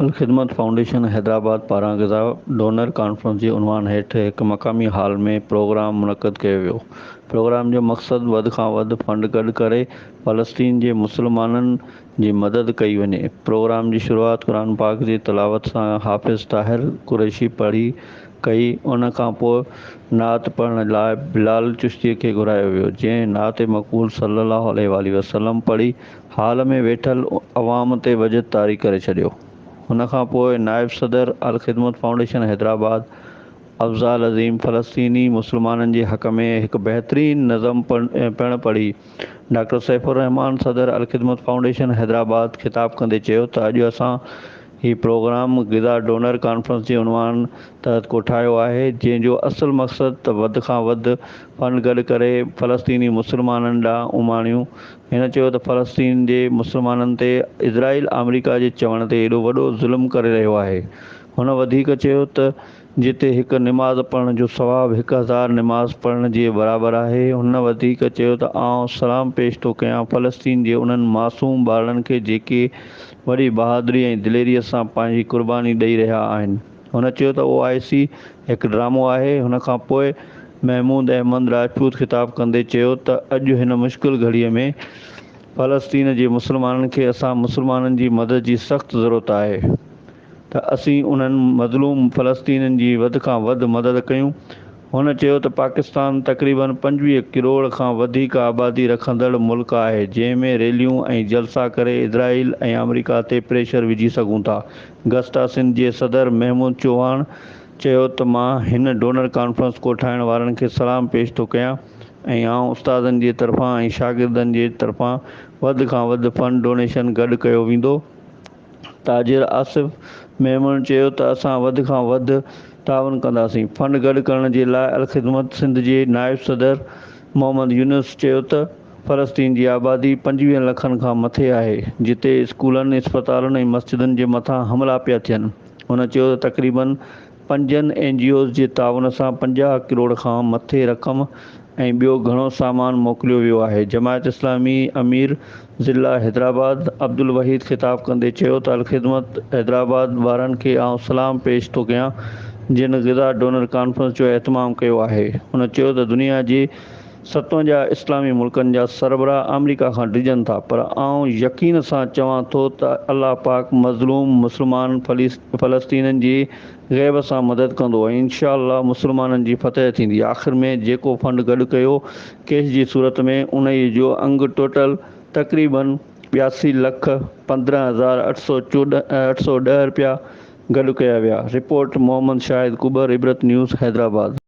Al-Khidmat foundation Hyderabad پاران Gaza donor conference جي عنوان هيٺ هڪ مقامي هال ۾ پروگرام منعقد ڪيو ويو. پروگرام جو مقصد وڌ کان وڌ فنڊ گڏ ڪري فلسطين جي مسلمانن جي مدد ڪئي وڃي. پروگرام جي شروعات قرآن پاڪ جي تلاوت سان حافظ طاهر قريشي پڙهي ڪئي ان کان پوء نعت پڙهڻ لاء بلال چشتي کي گهرايو ويو جنهن نعت مقبول صلي الله عليه واٰله وسلم پڙهي هال ۾ ويٺل عوام تي وجد طاري ڪري ڇڏيو. ان کان پوء نائب صدر الخدمت فائونڊيشن حيدرآباد افضال عظيم فلسطيني مسلمانن جي حق ۾ هڪ بهترين نظم پڻ پڙهي. ڊاڪٽر سيف الرحمان صدر الخدمت فائونڊيشن حيدرآباد خطاب ڪندي چيو ته اڄ اسان هي پروگرام غذا ڊونر ڪانفرنس جي عنوان تحت ڪوٺايو آهي جنهن جو اصل مقصد ته وڌ کان وڌ فنڊ گڏ ڪري فلسطيني مسلمانن ڏانهن اماڻيون هن چيو ته فلسطين جي مسلمانن تي اسرائيل آمريڪا جي چوڻ تي ايڏو وڏو ظلم ڪري رهيو آهي. هن وڌيڪ چيو ته جتي هڪ نماز پڙهڻ جو ثواب 1000 نماز پڙهڻ جي برابر آهي. هن وڌيڪ چيو ته آئون سلام پيش ٿو ڪيان فلسطين جي انهن معصوم ٻارڙن کي جيڪي وڏي بهادري ۽ دليري سان پنهنجي قرباني ڏئي رهيا آهن. هن چيو ته او آء سي هڪ ڊرامو آهي. هن کان پوء محمود احمد راجپوت خطاب ڪندي چيو ته اڄ هن مشڪل گهڙيء ۾ فلسطين جي مسلمانن کي اسان مسلمانن جي مدد جي سخت ضرورت آهي ته اسين انهن مظلوم فلسطينين جي وڌ کان وڌ مدد ڪيون. هن چيو ته پاڪستان تقريبن 25 ڪروڙ کان وڌيڪ آبادي رکندڙ ملڪ آهي جنهن ۾ ريليون ۽ جلسا ڪري اسرائيل ۽ آمريڪا تي پريشر وجهي سگهون ٿا. گسٽا سنڌ جي صدر محمود چوهاڻ چيو ته مان هن ڊونر ڪانفرنس ڪوٺائڻ وارن کي سلام پيش ٿو ڪيان ۽ آئون استادن جي طرفان ۽ شاگردن جي طرفان وڌ کان وڌ فنڊ ڊونيشن گڏ ڪيو ويندو. تاجر آصف ميمڻ چيو ته اسان وڌ کان وڌ تعاون ڪنداسين. فنڊ گڏ ڪرڻ جي لاء الخدمت سنڌ جي نائب صدر محمد يونس چيو ته فلسطين جي آبادي 25 لکن کان مٿي آهي جتي اسڪولن، اسپتالن ۽ مسجدن جي مٿان حملا پيا ٿين. هن چيو ته تقريبن پنجن اين جي اوز جي تعاون سان 50 ڪروڙ کان مٿي رقم ۽ ٻيو گهڻو سامان موڪليو ويو آهي. جماعت اسلامي امير ضلع حيدرآباد عبدالوحيد خطاب ڪندي چيو ته الخدمت حيدرآباد وارن کي آئون سلام پيش ٿو ڪيان جن غذا ڊونر ڪانفرنس جو اهتمام ڪيو آهي. هن چيو ته دنيا جي 57 اسلامي ملڪن جا سربراهه آمريڪا کان ڊڄن ٿا پر آئون يقين سان چوان ٿو ته الله پاڪ مظلوم مسلمان فلسطينين جي غيب سان مدد ڪندو ۽ انشاء الله مسلمانن جي فتح ٿيندي آخر ۾ جيڪو فنڊ گڏ ڪيو ڪيش جي صورت ۾ انهي جو انگ ٽوٽل تقريبن 82 لک 15 هزار 810 رپيا گڏ ڪيا ويا رپورٽ محمد شاهد ڪٻر عبرت نيوز حيدرآباد.